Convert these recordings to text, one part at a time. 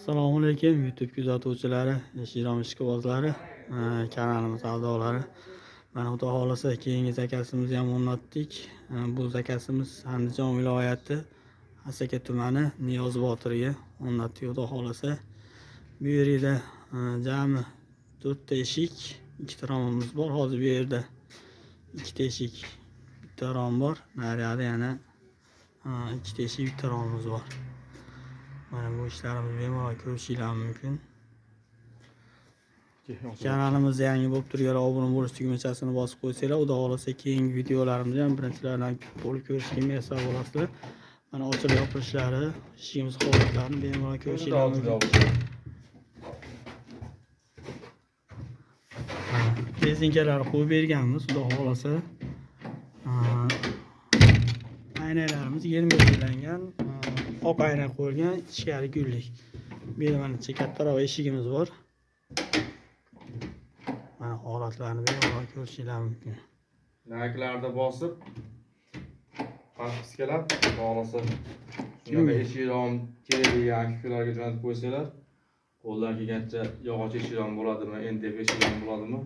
Assalomu alaykum YouTube kuzatuvchilari, Shirom ishqibozlari, kanalimiz a'zolari. Mana xudo xohlasa keyingi zakazimizni ham o'rnatdik. Bu zakazimiz Andijon viloyati Asaka tumani Niyoz Botirga o'rnatdik xudo xohlasa. Bu yerda jami 4 ta eshik, 2 ta romimiz bor. Hozir bu yerda 2 ta eshik, bitta rom bor. Nariyada yana 2 ta eshik, bitta romimiz bor. Mana bu ishlarimizni bemalol ko'rishinglar mumkin. Kanalimizda yangi bo'lib turganlar obuna bo'lish tugmachasini bosib qo'ysanglar, xudo xohlasa keyingi videolarimizni ham birinchilardan bo'lib ko'rishga muyassar bo'lasizlar. Mana ochilib yopilishlari, eshigimiz holatlarini bemalol ko'rishinglar mumkin. Rezinkalarni qo'yib berganmiz, xudo xohlasa. Aynalarimiz germetiklangan, oq ayna qo'yilgan, ichkari gullik. Bu yerda mana kattaroq eshigimiz bor. Mana holatlarni bemalol ko'rishinglar mumkin. Layklarni bosib, подписkalab, xohlasa shunaqa eshik rom kerak degan aka-ukalarga jo'natib qo'ysanglar, qo'ldan kelgancha yog'och eshik rom bo'ladimi, MDF eshik rom bo'ladimi,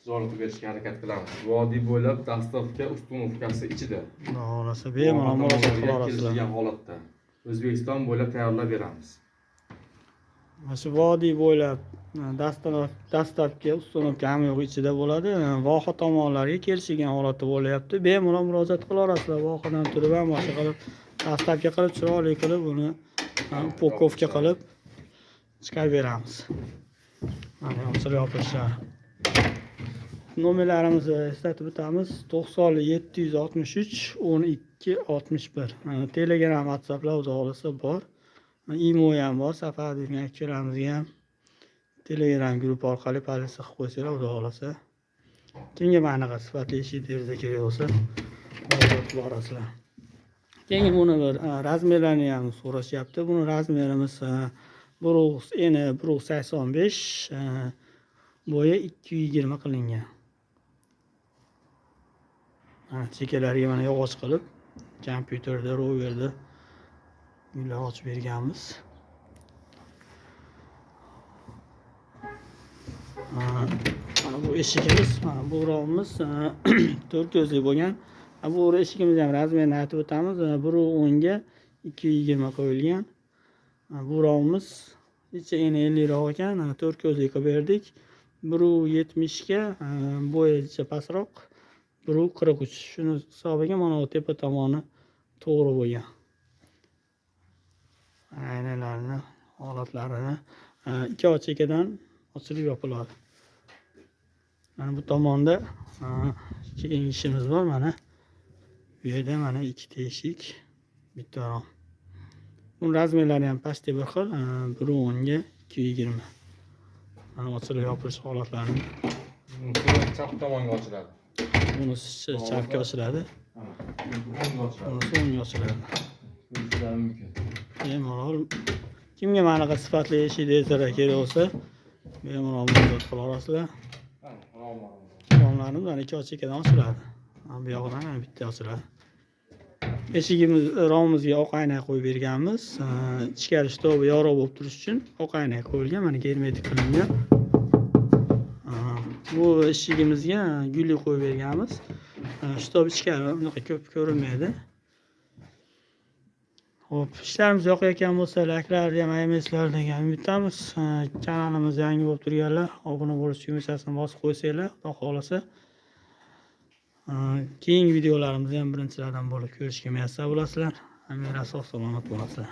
chiroyli qilib berishga harakat qilamiz. Vodiy bo'ylab dastavka ustinovkasi ichida. Xudo xohlasa bemalol murojaat qila olasizlar. Kelishgan holatda O'zbekiston bo'ylab tayyorlab beramiz. Mana shu vodiy bo'ylab dastavka, ustinovka hamma yo'q ichida bo'ladi. Voha tomonlarga kelishgan holatda bo'lyapti. Bemalol murojaat qila olasizlar. Vohadan turib ham boshqa qilib, dastavka qilib, chiroyli qilib uni upakovka qilib chiqarib beramiz. Mana ochilib yopilishlari. Nomerlarimizni eslatib o'tamiz. 90 763 12 61. Telegram, WhatsApplar xudo xohlasa bor. Imo ham bor. Safar degan akalarimizga ham Telegram guruhi orqali politsiya qilib qo'ysanglar xudo xohlasa. Kimga mana bunaqa sifatli eshik deraza kerak bo'lsa, murojaat qila olasizlar. Keyin buni bir razmerlarini ham so'rashyapti. Buni razmerimiz bir eni 1.85, bo'yi 2.20 qilingan. Mana chekkalariga mana yog'och qilib, kompyuterda, roverda gullar ochib berganmiz. Mana bu eshigimiz, mana bu romimiz 4 ko'zli bo'lgan. Bu eshigimiz ham razmerini aytib o'tamiz. 1.10 ga 2.20 qo'yilgan. Bu romimiz ichi eni 50 roq ekan, 4 ko'zli qilib berdik. 1.70 ga, bo'yicha pastroq 1.43. Shuni hisobiga mana bu tepa tomoni to'g'ri bo'lgan. Aynalarni holatlarini ikki chekkadan ochilib yopiladi. Mana bu tomonda keyingi ishimiz bor. Mana bu yerda mana ikkita eshik, bitta rom. Buni razmerlari ham pastda bir xil, 1.10 ga 2.20. Mana ochilib yopilish holatlarini. Bunisi chap tomonga ochiladi. Bunisi chapga ochiladi. O'ngga ochiladi. Bunisi o'ngga ochiladi. Ko'rishlari mumkin. Bemalol kimga mana bunaqa sifatli eshik derazalar kerak bo'lsa, bemalol murojaat qila olasizlar. Romlarimiz mana ikki chekkadan ochiladi. Mana bu yog'idan mana bitta ochiladi. Eshigimiz romimizga oq ayna qo'yib berganmiz. Ichkari shtobi yorug' bo'lib turishi uchun oq ayna qo'yilgan, mana germetik qilingan. Bu eshigimizga gullik qo'yib berganmiz. Shtob ichkari bunaqa ko'p ko'rinmaydi. Xo'p, ishlarimiz yoqayotgan bo'lsa, layklarni ham ayamasizlar degan umiddamiz. Kanalimiz yangi bo'lib turganlar obuna bo'lish tugmachasini bosib qo'ysanglar, xudo xohlasa keyingi videolarimizni ham birinchilardan bo'lib ko'rishga muyassar bo'lasizlar. Hammanglar sog' salomat bo'lasizlar.